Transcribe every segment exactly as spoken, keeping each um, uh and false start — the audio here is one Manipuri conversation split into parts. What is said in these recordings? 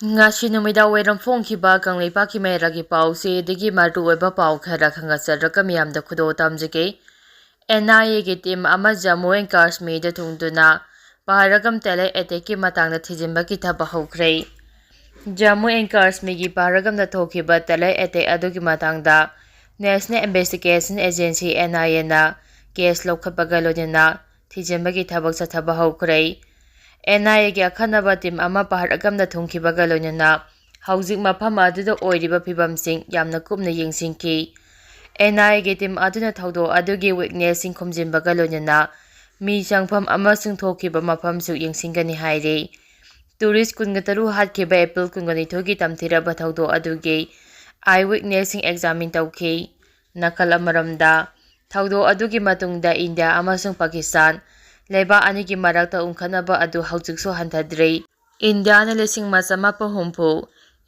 ꯉꯁꯤ ꯅꯨꯃꯤꯗꯥꯡ ꯋꯥꯏꯔꯝ ꯐꯣꯡꯈꯤꯕ ꯀꯪꯂꯩꯄꯥꯛꯀꯤ ꯃꯌꯥꯏꯒꯤ ꯄꯥꯎꯆꯦꯗꯒꯤ ꯃꯔꯨꯑꯣꯏꯕ ꯄꯥꯎ ꯈꯔ ꯈꯪꯍꯟꯖꯔꯒ ꯃꯤꯌꯥꯝꯗ ꯈꯨꯗꯣꯜ ꯇꯝꯖꯒꯦ꯫ ꯑꯦꯟ ꯑꯥꯏ ꯑꯦꯒꯤ ꯇꯤꯝ ꯑꯃ ꯖꯝꯃꯨ ꯑꯦꯟ ꯀꯥꯁꯃꯤꯔꯗ ꯊꯨꯡꯗꯨꯅ ꯄꯍꯔꯒꯝ ꯇꯦꯔꯣꯔ ꯑꯦꯇꯦꯛꯀꯤ ꯃꯇꯥꯡꯗ ꯊꯤꯖꯤꯟꯕꯒꯤ ꯊꯕꯛ ꯍꯧꯈ꯭ꯔꯦ꯫ ꯖꯝꯃꯨ ꯑꯦꯟ ꯀꯥꯁꯃꯤꯔꯒꯤ ꯄꯍꯔꯒꯝꯗ ꯊꯣꯛꯈꯤꯕ ꯇꯦꯔꯣꯔ ꯑꯦꯇꯦꯛ ꯑꯗꯨꯒꯤ ꯃꯇꯥꯡꯗ ꯅꯦꯁꯅꯦꯜ ꯏꯟꯚꯦꯁꯇꯤꯒꯦꯁꯟ ꯑꯦꯖꯦꯟꯁꯤ, ꯑꯦꯟ ꯑꯥꯏ ꯑꯦꯅ, ꯀꯦꯁ ꯂꯧꯈꯠꯄꯒ ꯂꯣꯏꯅꯅ ꯊꯤꯖꯤꯟꯕꯒꯤ ꯊꯕꯛ ꯆꯠꯊꯕ ꯍꯧꯈ꯭ꯔꯦ꯫ ꯑꯦꯟ ꯑꯥꯏ ꯑꯦꯒꯤ ꯑꯈꯟꯅꯕ ꯇꯤꯝ ꯑꯃ ꯄꯍꯔꯒꯝꯗ ꯊꯨꯡꯈꯤꯕꯒ ꯂꯣꯏꯅꯅ ꯍꯧꯖꯤꯛ ꯃꯐꯝ ꯑꯗꯨꯗ ꯑꯣꯏꯔꯤꯕ ꯐꯤꯕꯝꯁꯤꯡ ꯌꯥꯝꯅ ꯀꯨꯞꯅ ꯌꯦꯡꯁꯤꯟꯈꯤ꯫ ꯑꯦꯟ ꯑꯥꯏ ꯑꯦꯒꯤ ꯇꯤꯝ ꯑꯗꯨꯅ ꯊꯧꯗꯣꯛ ꯑꯗꯨꯒꯤ ꯋꯤꯛꯅꯦꯁꯁꯤꯡ ꯈꯨꯝꯖꯤꯟꯕꯒ ꯂꯣꯏꯅꯅ ꯃꯤ ꯆꯪꯐꯝ ꯑꯃꯁꯨꯡ ꯊꯣꯛꯈꯤꯕ ꯃꯐꯝꯁꯨ ꯌꯦꯡꯁꯤꯟꯒꯅꯤ ꯍꯥꯏꯔꯤ꯫ ꯇꯨꯔꯤꯁ ꯀꯨꯟꯒ ꯇꯔꯨꯛ ꯍꯥꯠꯈꯤꯕ ꯑꯦꯄ꯭ꯔꯤꯜ ꯀꯨꯟꯒ ꯅꯤꯊꯣꯏꯒꯤ ꯇꯝꯊꯤꯔꯕ ꯊꯧꯗꯣꯛ ꯑꯗꯨꯒꯤ ꯑꯥꯏ ꯋꯤꯛꯅꯦꯁꯁꯤꯡ ꯑꯦꯛꯖꯥꯃꯤꯟ ꯇꯧꯈꯤ꯫ ꯅꯥꯀꯜ ꯑꯃꯔꯣꯝꯗ, ꯊꯧꯗꯣꯛ ꯑꯗꯨꯒꯤ ꯃꯇꯨꯡꯗ ꯏꯟꯗꯤꯌꯥ ꯑꯃꯁꯨꯡ ꯄꯥꯀꯤꯁꯇꯥꯟ ꯂꯩꯕꯥꯛ ꯑꯅꯤꯒꯤ ꯃꯔꯛꯇ ꯎꯪꯈꯠꯅꯕ ꯑꯗꯨ ꯍꯧꯖꯤꯛꯁꯨ ꯍꯟꯊꯗ꯭ꯔꯤ꯫ ꯏꯟꯗꯤꯌꯥꯅ ꯂꯤꯁꯤꯡ ꯑꯃ ꯆꯃꯥꯄꯟ ꯍꯨꯝꯐꯨ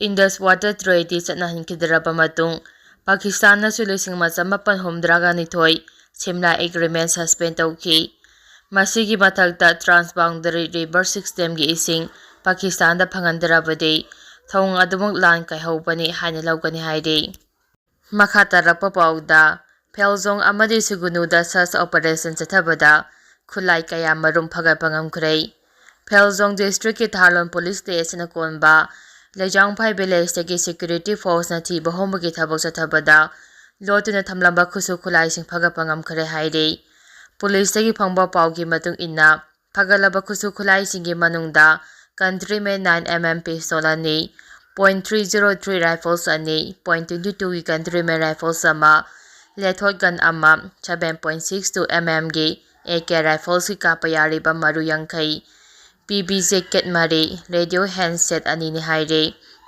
ꯏꯟꯗꯁ ꯋꯥꯇꯔ ꯇ꯭ꯔꯤꯇꯤ ꯆꯠꯅꯍꯟꯈꯤꯗ꯭ꯔꯕ ꯃꯇꯨꯡ, ꯄꯥꯀꯤꯁꯇꯥꯟꯅꯁꯨ ꯂꯤꯁꯤꯡ ꯑꯃ ꯆꯃꯥꯄꯟ ꯍꯨꯝꯗ꯭ꯔꯥꯒ ꯅꯤꯊꯣꯏ ꯁꯤꯝꯂꯥ ꯑꯦꯒ꯭ꯔꯤꯃꯦꯟ ꯁꯁꯄꯦꯟ ꯇꯧꯈꯤ꯫ ꯃꯁꯤꯒꯤ ꯃꯊꯛꯇ, ꯇ꯭ꯔꯥꯟꯁ ꯕꯥꯎꯟꯗꯔꯤ ꯔꯤꯚꯔ ꯁꯤꯁꯇꯦꯝꯒꯤ ꯏꯁꯤꯡ ꯄꯥꯀꯤꯁꯇꯥꯟꯗ ꯐꯪꯍꯟꯗ꯭ꯔꯕꯗꯤ ꯊꯧꯑꯣꯡ ꯑꯗꯨꯃꯛ ꯂꯥꯟ ꯀꯥꯏꯍꯧꯕꯅꯤ ꯍꯥꯏꯅ ꯂꯧꯒꯅꯤ ꯍꯥꯏꯔꯤ꯫ ꯃꯈꯥ ꯇꯥꯔꯛꯄ ꯄꯥꯎꯗ, ꯐꯦꯜꯖꯣꯡ ꯑꯃꯗꯤ ꯁꯨꯒꯨꯅꯨꯗ ꯁꯔꯆ ꯑꯣꯄꯔꯦꯁꯟ ꯆꯠꯊꯕꯗ ꯈꯨꯠꯂꯥꯏ ꯀꯌꯥ ꯃꯔꯨꯝ ꯐꯒꯠꯄ ꯉꯝꯈ꯭ꯔꯦ꯫ ꯐꯦꯜꯖꯣꯡ ꯗꯤꯁꯇ꯭ꯔꯤꯛꯀꯤ ꯊꯥꯔꯂꯣꯟ ꯄꯨꯂꯤꯁ ꯁ꯭ꯇꯦꯁꯟꯅ ꯀꯣꯟꯕ ꯂꯩꯖꯥꯡꯐꯥꯏ ꯚꯤꯂꯦꯖꯇꯒꯤ ꯁꯦꯀ꯭ꯌꯨꯔꯤꯇꯤ ꯐꯣꯔꯁꯅ ꯊꯤꯕ ꯍꯨꯝꯕꯒꯤ ꯊꯕꯛ ꯆꯠꯊꯕꯗ ꯂꯣꯠꯇꯨꯅ ꯊꯝꯂꯝꯕ ꯈꯨꯠꯁꯨ ꯈꯨꯠꯂꯥꯏꯁꯤꯡ ꯐꯒꯠꯄ ꯉꯝꯈ꯭ꯔꯦ ꯍꯥꯏꯔꯤ꯫ ꯄꯨꯂꯤꯁꯇꯒꯤ ꯐꯪꯕ ꯄꯥꯎꯒꯤ ꯃꯇꯨꯡ ꯏꯟꯅ, ꯐꯒꯠꯂꯕ ꯈꯨꯠꯁꯨ ꯈꯨꯠꯂꯥꯏꯁꯤꯡꯒꯤ ꯃꯅꯨꯡꯗ ꯀꯟꯇ꯭ꯔꯤꯃꯦꯟ ꯅꯥꯏꯟ ꯑꯦꯝ ꯑꯦꯝ ꯄꯤꯁꯇꯣꯜ ꯑꯅꯤ, point three zero three rifles ꯑꯅꯤ, ꯄꯣꯏꯟꯠ ꯇ꯭ꯋꯦꯟꯇꯤ ꯇꯨꯒꯤ ꯀꯟꯇ꯭ꯔꯤꯃꯦꯟ ꯔꯥꯏꯐꯜꯁ ꯑꯃ, ꯂꯦꯊꯣꯠ ꯒꯟ ꯑꯃ, seven point six two M ꯑꯦꯝꯒꯤ ꯑꯦ ꯀꯦ ꯔꯥꯏꯐꯜꯁꯀꯤ ꯀꯥꯞꯄ ꯌꯥꯔꯤꯕ ꯃꯔꯨ ꯌꯥꯡꯈꯩ, ꯄꯤ ꯕꯤ ꯖꯦꯀꯦꯠ ꯃꯔꯤ, ꯔꯦꯗꯤꯑꯣ ꯍꯦꯟꯗꯁꯦꯠ ꯑꯅꯤꯅꯤ ꯍꯥꯏꯔꯤ꯫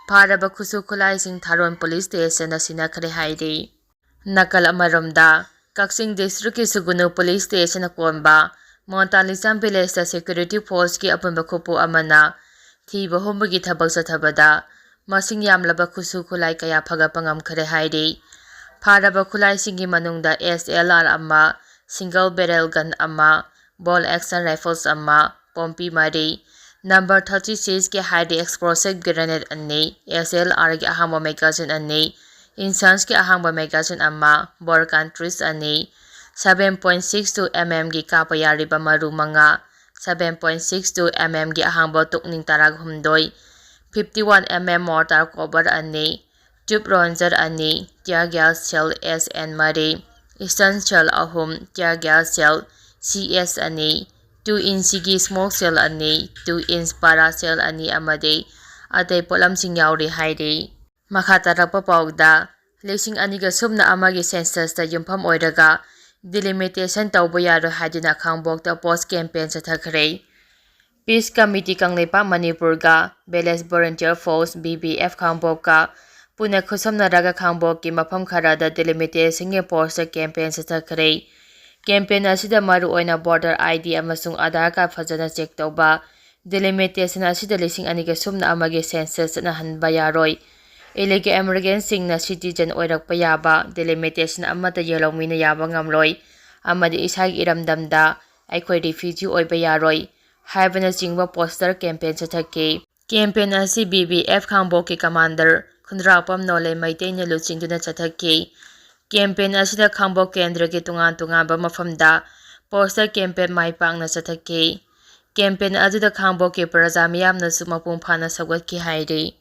ꯐꯥꯔꯕ ꯈꯨꯠꯁꯨ ꯈꯨꯠꯂꯥꯏꯁꯤꯡ ꯊꯥꯔꯣꯟ ꯄꯨꯂꯤꯁ ꯁ꯭ꯇꯦꯁꯟꯗ ꯁꯤꯟꯅꯈ꯭ꯔꯦ ꯍꯥꯏꯔꯤ꯫ ꯅꯥꯀꯜ ꯑꯃꯔꯣꯝꯗ, ꯀꯛꯆꯤꯡ ꯗꯤꯁꯇ꯭ꯔꯤꯛꯀꯤ ꯁꯨꯒꯨꯅꯨ ꯄꯨꯂꯤꯁ ꯁ꯭ꯇꯦꯁꯟꯅ ꯀꯣꯟꯕ ꯃꯣꯟꯇꯥꯂꯤꯆꯥꯝ ꯚꯤꯂꯦꯖꯇ ꯁꯦꯀ꯭ꯌꯨꯔꯤꯇꯤ ꯐꯣꯔꯁꯀꯤ ꯑꯄꯨꯟꯕ ꯈꯨꯄꯨ ꯑꯃꯅ ꯊꯤꯕ ꯍꯨꯝꯕꯒꯤ ꯊꯕꯛ ꯆꯠꯊꯕꯗ ꯃꯁꯤꯡ ꯌꯥꯝꯂꯕ ꯈꯨꯠꯁꯨ ꯈꯨꯠꯂꯥꯏ ꯀꯌꯥ ꯐꯒꯠꯄ ꯉꯝꯈ꯭ꯔꯦ ꯍꯥꯏꯔꯤ꯫ ꯐꯥꯔꯕ ꯈꯨꯠꯂꯥꯏꯁꯤꯡꯒꯤ ꯃꯅꯨꯡꯗ ꯑꯦꯁ ꯑꯦꯜ ꯑꯥꯔ ꯑꯃ, ꯁꯤꯡꯒꯜ ꯕꯦꯔꯦꯜ ꯒꯟ ꯑꯃ, ꯕꯣꯜ ꯑꯦꯛꯁꯟ ꯔꯥꯏꯐꯜꯁ ꯑꯃ, ꯄꯣꯝꯄꯤ ꯃꯔꯤ, Number thirty six ꯀꯤ high explosive grenade ꯑꯅꯤ, S L R ꯒꯤ ꯑꯍꯥꯡꯕ magazine ꯑꯅꯤ, Insansꯀꯤ ꯑꯍꯥꯡꯕ magazine ꯑꯃ, bore cartridge ꯑꯅꯤ, seven point six two M M ꯒꯤ ꯀꯥꯞꯄ ꯌꯥꯔꯤꯕ ꯃꯔꯨ ꯃꯉꯥ, seven point six two M M ꯒꯤ ꯑꯍꯥꯡꯕ ꯇꯨꯛꯅꯤꯡ ꯇꯔꯥꯍꯨꯝꯗꯣꯏ, fifty one M M mortar cover ꯑꯅꯤ, tube launcher ꯑꯅꯤ, tear gas shell S N ꯃꯔꯤ, stun shell ꯑꯍꯨꯝ, tear gas shell C S ꯑꯅꯤ, two inch ꯒꯤ smoke shell ꯑꯅꯤ, two inch para shell ꯑꯅꯤ ꯑꯃꯗꯤ ꯑꯇꯩ ꯄꯣꯠꯂꯝꯁꯤꯡ ꯌꯥꯎꯔꯤ ꯍꯥꯏꯔꯤ꯫ ꯃꯈꯥ ꯇꯥꯔꯛꯄ ꯄꯥꯎꯗ, ꯂꯤꯁꯤꯡ ꯑꯅꯤꯒ ꯁꯨꯞꯅ ꯑꯃꯒꯤ censusꯇ ꯌꯨꯝꯐꯝ ꯑꯣꯏꯔꯒ delimitation ꯇꯧꯕ ꯌꯥꯔꯣꯏ ꯍꯥꯏꯗꯨꯅ ꯈꯥꯡꯕꯣꯛꯇ post campaign ꯆꯠꯊꯈ꯭ꯔꯦ꯫ Peace Committee Kangleipak ꯃꯅꯤꯄꯨꯔꯒ Village Volunteer Force, V V F ꯈꯥꯡꯕꯣꯛꯀ ꯄꯨꯟꯅ ꯈꯨꯠꯁꯝꯅꯔꯒ ꯈꯥꯡꯕꯣꯛꯀꯤ ꯃꯐꯝ ꯈꯔꯗ delimitationꯒꯤ poster campaign ꯆꯠꯊꯈ꯭ꯔꯦ꯫ Campaign ꯑꯁꯤꯗ ꯃꯔꯨꯑꯣꯏꯅ voter I D ꯑꯃꯁꯨꯡ Aadhaar card ꯐꯖꯅ check ꯇꯧꯕ, delimitation ꯑꯁꯤꯗ ꯂꯤꯁꯤꯡ ꯑꯅꯤꯒ ꯁꯨꯞꯅ ꯑꯃꯒꯤ census ꯆꯠꯅꯍꯟꯕ ꯌꯥꯔꯣꯏ, illegal immigrantꯁꯤꯡꯅ citizen ꯑꯣꯏꯔꯛꯄ ꯌꯥꯕ, delimitation ꯑꯃꯠꯇ ꯌꯦꯜꯍꯧꯃꯤꯅ ꯌꯥꯕ ꯉꯝꯂꯣꯏ ꯑꯃꯗꯤ ꯏꯁꯥꯒꯤ ꯏꯔꯝꯗꯝꯗ ꯑꯩꯈꯣꯏ refugee ꯑꯣꯏꯕ ꯌꯥꯔꯣꯏ ꯍꯥꯏꯕꯅꯆꯤꯡꯕ poster campaign ꯆꯠꯊꯈꯤ꯫ Campaign ꯑꯁꯤ V V F ꯈꯥꯡꯕꯣꯛꯀꯤ commander ꯈꯨꯟꯗ꯭ꯔꯥꯛꯄꯝ ꯅꯣꯂꯦ ꯃꯩꯇꯩꯅ ꯂꯨꯆꯤꯡꯗꯨꯅ ꯆꯠꯊꯈꯤ꯫ Campaign ꯑꯁꯤꯗ ꯈꯥꯡꯕꯣꯛ ꯀꯦꯟꯗ꯭ꯔꯒꯤ ꯇꯣꯉꯥꯟ ꯇꯣꯉꯥꯟꯕ ꯃꯐꯝꯗ poster campaign ꯃꯥꯏ ꯄꯥꯛꯅ ꯆꯠꯊꯈꯤ꯫ Campaign ꯑꯗꯨꯗ ꯈꯥꯡꯕꯣꯛꯀꯤ ꯄ꯭ꯔꯖꯥ ꯃꯤꯌꯥꯝꯅꯁꯨ ꯃꯄꯨꯡ ꯐꯥꯅ ꯁꯧꯒꯠꯈꯤ ꯍꯥꯏꯔꯤ꯫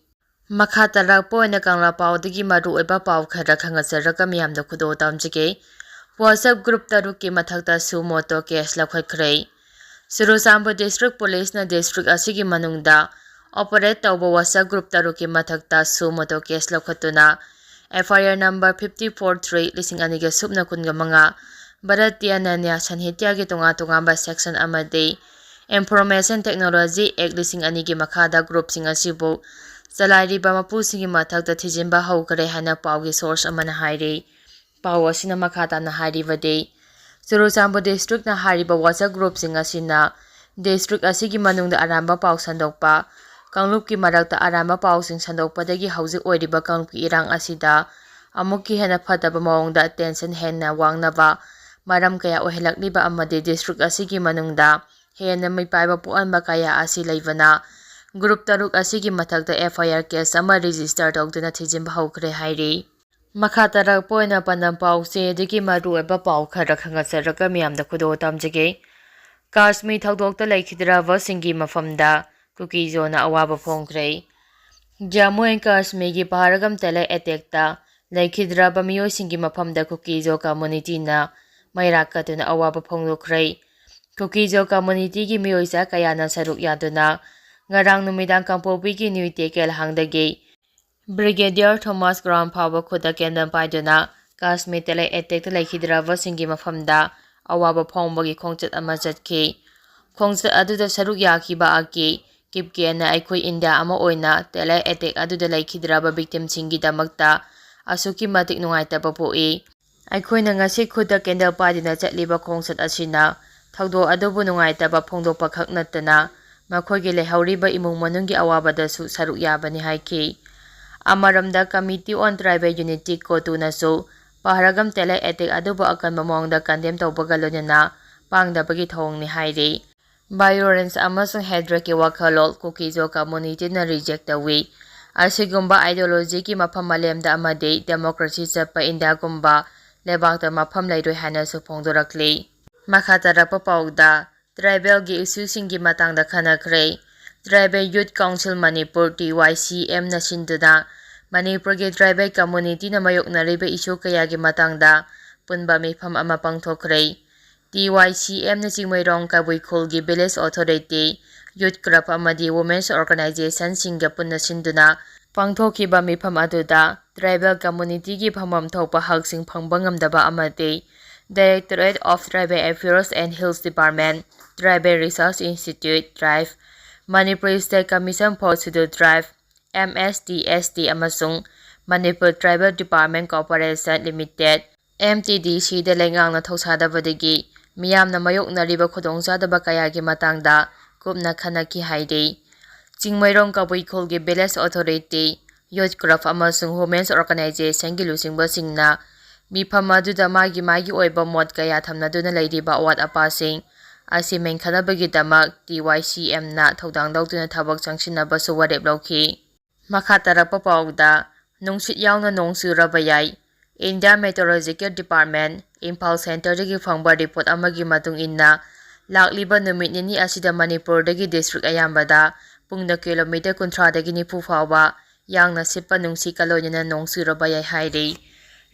ꯃꯈꯥ ꯇꯥꯔꯛꯄ ꯑꯣꯏꯅ ꯀꯪꯂꯥ ꯄꯥꯎꯗꯒꯤ ꯃꯔꯨꯑꯣꯏꯕ ꯄꯥꯎ ꯈꯔ ꯈꯪꯍꯟꯖꯔꯒ ꯃꯤꯌꯥꯝꯗ ꯈꯨꯗꯣꯜ ꯇꯝꯖꯒꯦ꯫ WhatsApp group ꯇꯔꯨꯛꯀꯤ ꯃꯊꯛꯇ suo motu case ꯂꯧꯈꯠꯈ꯭ꯔꯦ꯫ Churachandpur district policeꯅ district ꯑꯁꯤꯒꯤ ꯃꯅꯨꯡꯗ operate ꯇꯧꯕ WhatsApp group ꯇꯔꯨꯛꯀꯤ ꯃꯊꯛꯇ suo motu case ꯂꯧꯈꯠꯇꯨꯅ F I R number fifty four three ꯂꯤꯁꯤꯡ ꯑꯅꯤꯒ ꯁꯨꯞꯅ ꯀꯨꯟꯒ ꯃꯉꯥ, ꯚꯥꯔꯠꯇꯤꯌꯥ ꯅ꯭ꯌꯥꯌ ꯁꯟꯍꯤꯇ꯭ꯌꯥꯒꯤ ꯇꯣꯉꯥꯟ ꯇꯣꯉꯥꯟꯕ section ꯑꯃꯗꯤ Information Technology Act ꯂꯤꯁꯤꯡ ꯑꯅꯤꯒꯤ ꯃꯈꯥꯗ groupꯁꯤꯡ ꯑꯁꯤꯕꯨ ꯆꯂꯥꯏꯔꯤꯕ ꯃꯄꯨꯁꯤꯡꯒꯤ ꯃꯊꯛꯇ ꯊꯤꯖꯤꯟꯕ ꯍꯧꯈ꯭ꯔꯦ ꯍꯥꯏꯅ ꯄꯥꯎꯒꯤ source ꯑꯃꯅ ꯍꯥꯏꯔꯤ꯫ ꯄꯥꯎ ꯑꯁꯤꯅ ꯃꯈꯥ ꯇꯥꯅ ꯍꯥꯏꯔꯤꯕꯗꯤ, ꯆꯨꯔꯆꯥꯟꯄꯨꯔ districtꯅ ꯍꯥꯏꯔꯤꯕ WhatsApp groupꯁꯤꯡ ꯑꯁꯤꯅ district ꯑꯁꯤꯒꯤ ꯃꯅꯨꯡꯗ ꯑꯔꯥꯟꯕ ꯄꯥꯎ ꯁꯟꯗꯣꯛꯄ, ꯀꯥꯡꯂꯨꯞꯀꯤ ꯃꯔꯛꯇ ꯑꯔꯥꯟꯕ ꯄꯥꯎꯁꯤꯡ ꯁꯟꯗꯣꯛꯄꯗꯒꯤ ꯍꯧꯖꯤꯛ ꯑꯣꯏꯔꯤꯕ ꯀꯥꯡꯂꯨꯞꯀꯤ ꯏꯔꯥꯡ ꯑꯁꯤꯗ ꯑꯃꯨꯛꯀ ꯍꯦꯟꯅ ꯐꯠꯇꯕ ꯃꯑꯣꯡꯗ tension ꯍꯦꯟꯅ ꯋꯥꯡꯅꯕ ꯃꯔꯝ ꯀꯌꯥ ꯑꯣꯏꯍꯜꯂꯛꯂꯤꯕ ꯑꯃꯗꯤ district ꯑꯁꯤꯒꯤ ꯃꯅꯨꯡꯗ ꯍꯦꯟꯅ ꯃꯤꯄꯥꯏꯕ ꯄꯣꯛꯍꯟꯕ ꯀꯌꯥ ꯑꯁꯤ ꯂꯩꯕꯅ ꯒ꯭ꯔꯨꯞ ꯇꯔꯨꯛ ꯑꯁꯤꯒꯤ ꯃꯊꯛꯇ ꯑꯦꯐ ꯑꯥꯏ ꯑꯥꯔ ꯀꯦꯁ ꯑꯃ ꯔꯦꯖꯤꯁꯇꯔ ꯇꯧꯗꯨꯅ ꯊꯤꯖꯤꯟꯕ ꯍꯧꯈ꯭ꯔꯦ ꯍꯥꯏꯔꯤ꯫ ꯃꯈꯥ ꯇꯥꯔꯛꯄ ꯑꯣꯏꯅ ꯄꯥꯟꯗꯝ ꯄꯥꯎꯆꯦ ꯑꯗꯨꯒꯤ ꯃꯔꯨꯑꯣꯏꯕ ꯄꯥꯎ ꯈꯔ ꯈꯪꯍꯟꯖꯔꯒ ꯃꯤꯌꯥꯝꯗ ꯈꯨꯗꯣꯜ ꯇꯝꯖꯒꯦ꯫ ꯀꯥꯁꯃꯤꯔ ꯊꯧꯗꯣꯛꯇ ꯂꯩꯈꯤꯗ꯭ꯔꯕꯁꯤꯡꯒꯤ ꯃꯐꯝꯗ ꯀꯨꯀꯤꯖꯣꯅ ꯑꯋꯥꯕ ꯐꯣꯡꯈ꯭ꯔꯦ꯫ ꯖꯝꯃꯨ ꯑꯦꯟ ꯀꯥꯁꯃꯤꯔꯒꯤ ꯄꯍꯔꯒꯝ ꯇꯦꯂꯔ ꯑꯦꯇꯦꯛꯇ ꯂꯩꯈꯤꯗ꯭ꯔꯕ ꯃꯤꯑꯣꯏꯁꯤꯡꯒꯤ ꯃꯐꯝꯗ ꯀꯨꯀꯤꯖꯣ ꯀꯝꯃꯨꯅꯤꯇꯤꯅ ꯃꯩꯔꯥ ꯀꯠꯇꯨꯅ ꯑꯋꯥꯕ ꯐꯣꯡꯗꯣꯛꯈ꯭ꯔꯦ꯫ ꯀꯨꯀꯤꯖꯣ ꯀꯝꯃꯨꯅꯤꯇꯤꯒꯤ ꯃꯤꯑꯣꯏ ꯆꯥ ꯀꯌꯥꯅ ꯁꯔꯨꯛ ꯌꯥꯗꯨꯅ ꯉꯔꯥꯡ ꯅꯨꯃꯤꯗꯥꯡ ꯀꯥꯡꯄꯣꯛꯄꯤꯒꯤ ꯅ꯭ꯌꯨ ꯇꯦꯀꯦꯜ ꯍꯥꯡꯗꯒꯤ ꯕ꯭ꯔꯤꯒꯦꯗꯤꯌꯔ ꯊꯣꯃꯥꯁ ꯒ꯭ꯔꯥꯎꯟ ꯐꯥꯎꯕ ꯈꯨꯠꯇ ꯀꯦꯟꯗꯜ ꯄꯥꯏꯗꯨꯅ ꯀꯥꯁꯃꯤꯔ ꯇꯦꯂꯔ ꯑꯦꯇꯦꯛꯇ ꯂꯩꯈꯤꯗ꯭ꯔꯕꯁꯤꯡꯒꯤ ꯃꯐꯝꯗ ꯑꯋꯥꯕ ꯐꯣꯡꯕꯒꯤ ꯈꯣꯡꯆꯠ ꯑꯃ ꯆꯠꯈꯤ꯫ ꯈꯣꯡꯆꯠ ꯑꯗꯨꯗ ꯁꯔꯨꯛ ꯌꯥꯈꯤꯕ ꯑꯀꯤ ꯀꯤꯞꯀꯦꯟꯅ ꯑꯩꯈꯣꯏ ꯏꯟꯗꯤꯌꯥ ꯑꯃ ꯑꯣꯏꯅ ꯇꯦꯂꯔ ꯑꯦꯇꯦꯛ ꯑꯗꯨꯗ ꯂꯩꯈꯤꯗ꯭ꯔꯕ ꯚꯤꯛꯇꯤꯝꯁꯤꯡꯒꯤꯗꯃꯛꯇ ꯑꯁꯨꯛꯀꯤ ꯃꯇꯤꯛ ꯅꯨꯡꯉꯥꯏꯇꯕ ꯄꯣꯛꯏ꯫ ꯑꯩꯈꯣꯏꯅ ꯉꯁꯤ ꯈꯨꯠꯇ ꯀꯦꯟꯗꯜ ꯄꯥꯏꯗꯨꯅ ꯆꯠꯂꯤꯕ ꯈꯣꯡꯆꯠ ꯑꯁꯤꯅ ꯊꯧꯗꯣꯛ ꯑꯗꯨꯕꯨ ꯅꯨꯡꯉꯥꯏꯇꯕ ꯐꯣꯡꯗꯣꯛꯄ ꯈꯛ ꯅꯠꯇꯅ ꯃꯈꯣꯏꯒꯤ ꯂꯩꯍꯧꯔꯤꯕ ꯏꯃꯨꯡ ꯃꯅꯨꯡꯒꯤ ꯑꯋꯥꯕꯗꯁꯨ ꯁꯔꯨꯛ ꯌꯥꯕꯅꯤ ꯍꯥꯏꯈꯤ꯫ ꯑꯃꯔꯣꯝꯗ, ꯀꯃꯤꯇꯤ ꯑꯣꯟ ꯇ꯭ꯔꯥꯏꯕꯦꯜ ꯌꯨꯅꯤꯇꯤ ꯀꯣꯇꯨꯅꯁꯨ ꯄꯍꯔꯒꯝ ꯇꯦꯂꯔ ꯑꯦꯇꯦꯛ ꯑꯗꯨꯕꯨ ꯑꯀꯟꯕ ꯃꯑꯣꯡꯗ ꯀꯟꯗꯦꯝ ꯇꯧꯕꯒ ꯂꯣꯏꯅꯅ ꯄꯥꯡꯗꯕꯒꯤ ꯊꯧꯑꯣꯡꯅꯤ ꯍꯥꯏꯔꯤ꯫ ꯚꯥꯏꯑꯣꯂꯦꯟꯁ ꯑꯃꯁꯨꯡ ꯍꯦꯗ꯭ꯔꯦꯛꯀꯤ ꯋꯥꯈꯜꯂꯣꯟ ꯀꯨꯀꯤꯖꯣ ꯀꯝꯃꯨꯅꯤꯇꯤꯅ ꯔꯤꯖꯦꯛ ꯇꯧꯏ꯫ ꯑꯁꯤꯒꯨꯝꯕ ꯑꯥꯏꯗꯤꯌꯣꯂꯣꯖꯤꯒꯤ ꯃꯐꯝ ꯃꯥꯂꯦꯝꯗ ꯑꯃꯗꯤ ꯗꯦꯃꯣꯀ꯭ꯔꯦꯁꯤ ꯆꯠꯄ ꯏꯟꯗꯤꯌꯥꯒꯨꯝꯕ ꯂꯩꯕꯥꯛꯇ ꯃꯐꯝ ꯂꯩꯔꯣꯏ ꯍꯥꯏꯅꯁꯨ ꯐꯣꯡꯗꯣꯔꯛꯂꯤ꯫ ꯃꯈꯥ ꯇꯥꯔꯛꯄ ꯄꯥꯎꯗ, ꯇ꯭ꯔꯥꯏꯕꯦꯜꯒꯤ ꯏꯁꯨꯁꯤꯡꯒꯤ ꯃꯇꯥꯡꯗ ꯈꯟꯅꯈ꯭ꯔꯦ꯫ ꯇ꯭ꯔꯥꯏꯕꯦꯜ ꯌꯨꯠ ꯀꯥꯎꯟꯁꯤꯜ ꯃꯅꯤꯄꯨꯔ, ꯇꯤ ꯋꯥꯏ ꯁꯤ ꯑꯦꯝꯅ ꯁꯤꯟꯗꯨꯅ ꯃꯅꯤꯄꯨꯔꯒꯤ ꯇ꯭ꯔꯥꯏꯕꯦꯜ ꯀꯝꯃꯨꯅꯤꯇꯤꯅ ꯃꯥꯌꯣꯛꯅꯔꯤꯕ ꯏꯁꯨ ꯀꯌꯥꯒꯤ ꯃꯇꯥꯡꯗ ꯄꯨꯟꯕ ꯃꯤꯐꯝ ꯑꯃ ꯄꯥꯡꯊꯣꯛꯈ꯭ꯔꯦ꯫ ꯇꯤ ꯋꯥꯏ ꯁꯤ ꯑꯦꯝꯅ ꯆꯤꯡꯃꯩꯔꯣꯡ ꯀꯕꯨꯏ ꯈꯨꯜꯒꯤ ꯚꯤꯂꯦꯖ ꯑꯣꯊꯣꯔꯤꯇꯤ, ꯌꯨꯠ ꯀ꯭ꯂꯕ ꯑꯃꯗꯤ ꯋꯨꯃꯦꯟꯁ ꯑꯣꯔꯒꯅꯥꯏꯖꯦꯁꯟꯁꯤꯡꯒ ꯄꯨꯟꯅ ꯁꯤꯟꯗꯨꯅ ꯄꯥꯡꯊꯣꯛꯈꯤꯕ ꯃꯤꯐꯝ ꯑꯗꯨꯗ ꯇ꯭ꯔꯥꯏꯕꯦꯜ ꯀꯝꯃꯨꯅꯤꯇꯤꯒꯤ ꯐꯪꯐꯝ ꯊꯣꯛꯄ ꯍꯛꯁꯤꯡ ꯐꯪꯕ ꯉꯝꯗꯕ ꯑꯃꯗꯤ Directorate of Tribal Affairs and Hills Department, Tribal Research Institute, TRIFE, Manipur State Commission for Scheduled Tribe, M S T S T, ꯑꯃꯁꯨꯡ Manipur Tribal Development Corporation Limited, M T D C, ꯗ ꯂꯩꯉꯥꯛꯅ ꯊꯧꯁꯥꯗꯕꯗꯒꯤ ꯃꯤꯌꯥꯝꯅ ꯃꯥꯌꯣꯛꯅꯔꯤꯕ ꯈꯨꯗꯣꯡꯆꯥꯗꯕ ꯀꯌꯥꯒꯤ ꯃꯇꯥꯡꯗ ꯀꯨꯞꯅ ꯈꯟꯅꯈꯤ ꯍꯥꯏꯔꯤ꯫ ꯆꯤꯡꯃꯩꯔꯣꯡ ꯀꯕꯨꯏ ꯈꯨꯜꯒꯤ ꯚꯤꯂꯦꯖ ꯑꯣꯊꯣꯔꯤꯇꯤ, ꯌꯨꯠ ꯀ꯭ꯂꯕ ꯑꯃꯁꯨꯡ ꯋꯨꯃꯦꯟꯁ ꯑꯣꯔꯒꯅꯥꯏꯖꯦꯁꯟꯒꯤ ꯂꯨꯆꯤꯡꯕꯁꯤꯡꯅ ꯃꯤꯐꯝ ꯑꯗꯨꯗ ꯃꯥꯒꯤ ꯃꯥꯒꯤ ꯑꯣꯏꯕ ꯃꯣꯠ ꯀꯌꯥ ꯊꯝꯅꯗꯨꯅ ꯂꯩꯔꯤꯕ ꯑꯋꯥꯠ ꯑꯄꯥꯁꯤꯡ ꯑꯁꯤ ꯃꯦꯟꯈꯠꯅꯕꯒꯤꯗꯃꯛ ꯇꯤ ꯋꯥꯏ ꯁꯤ ꯑꯦꯝꯅ ꯊꯧꯗꯥꯡ ꯂꯧꯗꯨꯅ ꯊꯕꯛ ꯆꯪꯁꯤꯟꯅꯕꯁꯨ ꯋꯥꯔꯦꯞ ꯂꯧꯈꯤ꯫ ꯃꯈꯥ ꯇꯥꯔꯛꯄ ꯄꯥꯎꯗ, ꯅꯨꯡꯁꯤꯠ ꯌꯥꯎꯅ ꯅꯣꯡ ꯆꯨꯔꯕ ꯌꯥꯏ꯫ India Meteorological Department, ꯏꯝꯐꯥꯜ ꯁꯦꯟꯇꯔꯗꯒꯤ ꯐꯪꯕ ꯔꯤꯄꯣꯔꯠ ꯑꯃꯒꯤ ꯃꯇꯨꯡ ꯏꯟꯅ, ꯂꯥꯛꯂꯤꯕ ꯅꯨꯃꯤꯠ ꯅꯤꯅꯤ ꯑꯁꯤꯗ ꯃꯅꯤꯄꯨꯔꯗꯒꯤ ꯗꯤꯁꯇ꯭ꯔꯤꯛ ꯑꯌꯥꯝꯕꯗ ꯄꯨꯡꯗ ꯀꯤꯂꯣꯃꯤꯇꯔ ꯀꯨꯟꯊ꯭ꯔꯥꯗꯒꯤ ꯅꯤꯐꯨ ꯐꯥꯎꯕ ꯌꯥꯡꯅ ꯁꯤꯠꯄ ꯅꯨꯡꯁꯤꯠꯀ ꯂꯣꯏꯅꯅ ꯅꯣꯡ ꯆꯨꯔꯕ ꯌꯥꯏ ꯍꯥꯏꯔꯤ꯫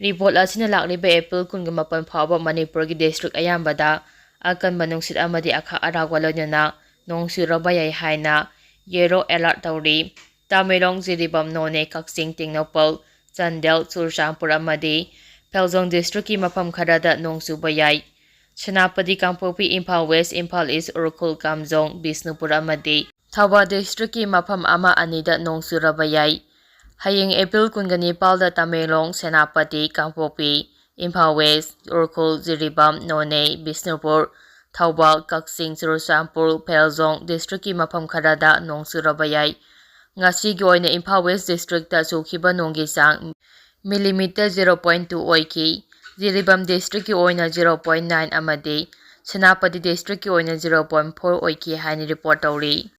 ꯔꯤꯄꯣꯔꯠ ꯑꯁꯤꯅ ꯂꯥꯛꯂꯤꯕ ꯑꯦꯄ꯭ꯔꯤꯜ ꯀꯨꯟꯒ ꯃꯥꯄꯟ ꯐꯥꯎꯕ ꯃꯅꯤꯄꯨꯔꯒꯤ ꯗꯤꯁꯇ꯭ꯔꯤꯛ ꯑꯌꯥꯝꯕꯗ ꯑꯀꯟꯕ ꯅꯨꯡꯁꯤꯠ ꯑꯃꯗꯤ ꯑꯈꯥꯛ ꯑꯔꯥꯛꯒ ꯂꯣꯏꯅꯅ ꯅꯣꯡ ꯆꯨꯔꯕ ꯌꯥꯏ ꯍꯥꯏꯅ ꯌꯦꯂꯣ ꯑꯦꯂꯔꯠ ꯇꯧꯔꯤ꯫ ꯇꯃꯦꯡꯂꯣꯡ, ꯖꯤꯔꯤꯕꯥꯝ, ꯅꯣꯅꯦ, ꯀꯛꯆꯤꯡ, ꯇꯦꯡꯅꯧꯄꯜ, ꯆꯥꯟꯗꯦꯜ, ꯆꯨꯔꯆꯥꯟꯄꯨꯔ ꯑꯃꯗꯤ ꯐꯦꯜꯖꯣꯡ ꯗꯤꯁꯇ꯭ꯔꯤꯛꯀꯤ ꯃꯐꯝ ꯈꯔꯗ ꯅꯣꯡ ꯆꯨꯕ ꯌꯥꯏ꯫ ꯁꯦꯅꯥꯄꯇꯤ, ꯀꯥꯡꯄꯣꯛꯄꯤ, ꯏꯝꯐꯥꯜ ꯋꯦꯁ, ꯏꯝꯐꯥꯜ ꯏꯁ, ꯎꯈ꯭ꯔꯨꯜ, ꯀꯥꯝꯖꯣꯡ, ꯕꯤꯁꯅꯨꯄꯨꯔ ꯑꯃꯗꯤ ꯊꯧꯕꯥꯜ ꯗꯤꯁꯇ꯭ꯔꯤꯛꯀꯤ ꯃꯐꯝ ꯑꯃ ꯑꯅꯤꯗ ꯅꯣꯡ ꯆꯨꯔꯕ ꯌꯥꯏ꯫ ꯍꯌꯦꯡ ꯑꯦꯄ꯭ꯔꯤꯜ ꯀꯨꯟꯒ ꯅꯤꯄꯥꯜꯗ ꯇꯃꯦꯡꯂꯣꯡ, ꯁꯦꯅꯥꯄꯇꯤ, ꯀꯥꯡꯄꯣꯛꯄꯤ, ꯏꯝꯐꯥꯜ ꯋꯦꯁ, ꯎꯈ꯭ꯔꯨꯜ, ꯖꯤꯔꯤꯕꯥꯝ, ꯅꯣꯅꯦ, ꯕꯤꯁꯅꯨꯄꯨꯔ, ꯊꯧꯕꯥꯜ, ꯀꯛꯆꯤꯡ, ꯆꯨꯔꯆꯥꯟꯄꯨꯔ, ꯐꯦꯜꯖꯣꯡ ꯗꯤꯁꯇ꯭ꯔꯤꯛꯀꯤ ꯃꯐꯝ ꯈꯔꯗ ꯅꯣꯡ ꯆꯨꯔꯕ ꯌꯥꯏ꯫ ꯉꯁꯤꯒꯤ ꯑꯣꯏꯅ ꯏꯝꯐꯥꯜ ꯋꯦꯁ ꯗꯤꯁꯇ꯭ꯔꯤꯛꯇ ꯆꯨꯈꯤꯕ ꯅꯣꯡꯒꯤ ꯆꯥꯡ ꯃꯤꯂꯤꯃꯤꯇꯔ ꯖꯤꯔꯣ ꯄꯣꯏꯟ ꯇꯨ ꯑꯣꯏꯈꯤ꯫ ꯖꯤꯔꯤꯕꯥꯝ ꯗꯤꯁꯇ꯭ꯔꯤꯛꯀꯤ ꯑꯣꯏꯅ ꯖꯤꯔꯣ ꯄꯣꯏꯟ ꯅꯥꯏꯟ ꯑꯃꯗꯤ ꯁꯦꯅꯥꯄꯇꯤ ꯗꯤꯁꯇ꯭ꯔꯤꯛꯀꯤ ꯑꯣꯏꯅ ꯖꯤꯔꯣ ꯄꯣꯏꯟ ꯐꯣꯔ ꯑꯣꯏꯈꯤ ꯍꯥꯏꯅ ꯔꯤꯄꯣꯔꯠ ꯇꯧꯔꯤ꯫